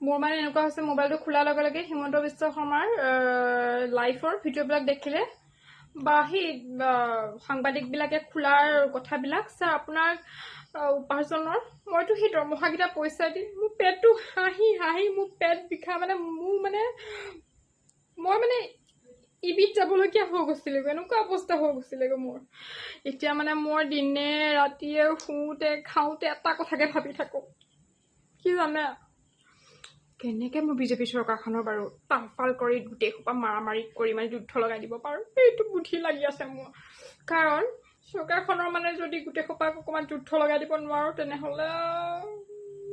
মোৰ মানে এনেকুৱা হৈছে, মোবাইলটো খোলাৰ লগে লগে হিমন্ত বিশ্ব শৰ্মাৰ লাইফৰ ভিডিঅ'বিলাক দেখিলে বা সেই সাংবাদিকবিলাকে খোলাৰ কথাবিলাক, ছাৰ আপোনাৰ উপাৰ্জনৰ, মইতো সেই দৰমহাকেইটা পইচা দি মোৰ পেটটো হাঁহি হাঁহি মোৰ পেট বিষা, মানে মোৰ মানে মই মানে ইবিত যাবলগীয়া হৈ গৈছিলেগৈ, এনেকুৱা অৱস্থা হৈ গৈছিলেগৈ মোৰ। এতিয়া মানে মই দিনে ৰাতিয়ে শুওঁতে খাওঁতে এটা কথাকে ভাবি থাকোঁ, কি জানে? কেনেকৈ মই বিজেপি চৰকাৰখনৰ বাৰু তালফাল কৰি গোটেই সোপা মাৰামাৰি কৰি মানে যুদ্ধ লগাই দিব পাৰোঁ, সেইটো বুদ্ধি লাগি আছে মোৰ। কাৰণ চৰকাৰখনৰ মানে যদি গোটেই সোপাক অকণমান যুদ্ধ লগাই দিব নোৱাৰোঁ, তেনেহ'লে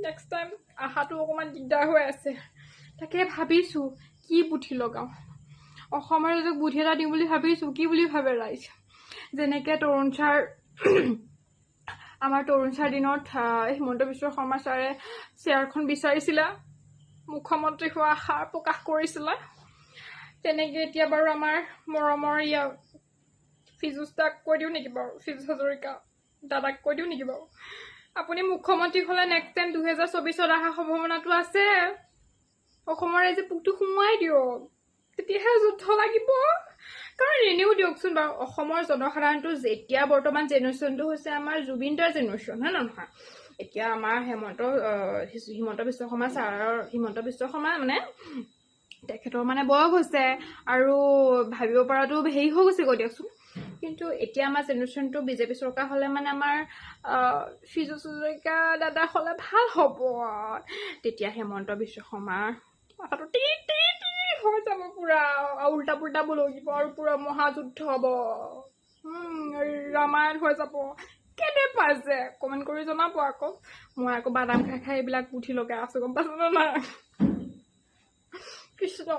নেক্সট টাইম অহাটো অকণমান দিগদাৰ হৈ আছে। তাকে ভাবিছোঁ কি বুদ্ধি লগাওঁ। অসমৰ ৰাইজক বুদ্ধি এটা দিওঁ বুলি ভাবিছোঁ। কি বুলি ভাবে ৰাইজ? যেনেকৈ তৰুণ ছাৰ, আমাৰ তৰুণ ছাৰ দিনত হিমন্ত বিশ্ব শৰ্মা ছাৰে চেয়াৰখন বিচাৰিছিলে, মুখ্যমন্ত্ৰী হোৱা আশা প্ৰকাশ কৰিছিলে, তেনেকৈ এতিয়া বাৰু আমাৰ মৰমৰ ইয়া ফিজুচ দাক কৈ দিওঁ নেকি বাৰু? ফিজুচ হাজৰিকা দাদাক কৈ দিওঁ নেকি বাৰু, আপুনি মুখ্যমন্ত্ৰী হ'লে নেক্সট টাইম 2024ত অহা সম্ভাৱনাটো আছে, অসমৰ ৰাইজে পোকটো সোমোৱাই দিয়ক, তেতিয়াহে যুদ্ধ লাগিব। কাৰণ এনেও দিয়কচোন বাৰু, অসমৰ জনসাধাৰণটো যেতিয়া বৰ্তমান জেনেৰেশ্যনটো হৈছে আমাৰ জুবিনদাৰ জেনেৰেশ্যন, হয় নে নহয়? এতিয়া আমাৰ হিমন্ত বিশ্ব শৰ্মা ছাৰৰ, হিমন্ত বিশ্ব শৰ্মা মানে তেখেতৰ মানে বয়স হৈছে আৰু ভাবিব পৰাটো হেৰি হৈ গৈছেগৈ দিয়কচোন। কিন্তু এতিয়া আমাৰ জেনেৰেশ্যনটো বিজেপি চৰকাৰ হ'লে মানে আমাৰ ফিজুচ হাজৰিকা দাদা হ'লে ভাল হ'ব। তেতিয়া হিমন্ত বিশ্ব শৰ্মাৰ মাথাটো টি টি টি হৈ যাব পুৰা, উল্টা পুল্টা বলকিব আৰু পুৰা মহাযুদ্ধ হ'ব, ৰামায়ণ হৈ যাব। কেনে পাইছে কমেণ্ট কৰি জনাব আকৌ। মই আকৌ বাদাম খাই খাই এইবিলাক বুদ্ধি লগাই আছো, গম পাইছে নে নাই? কৃষ্ণ।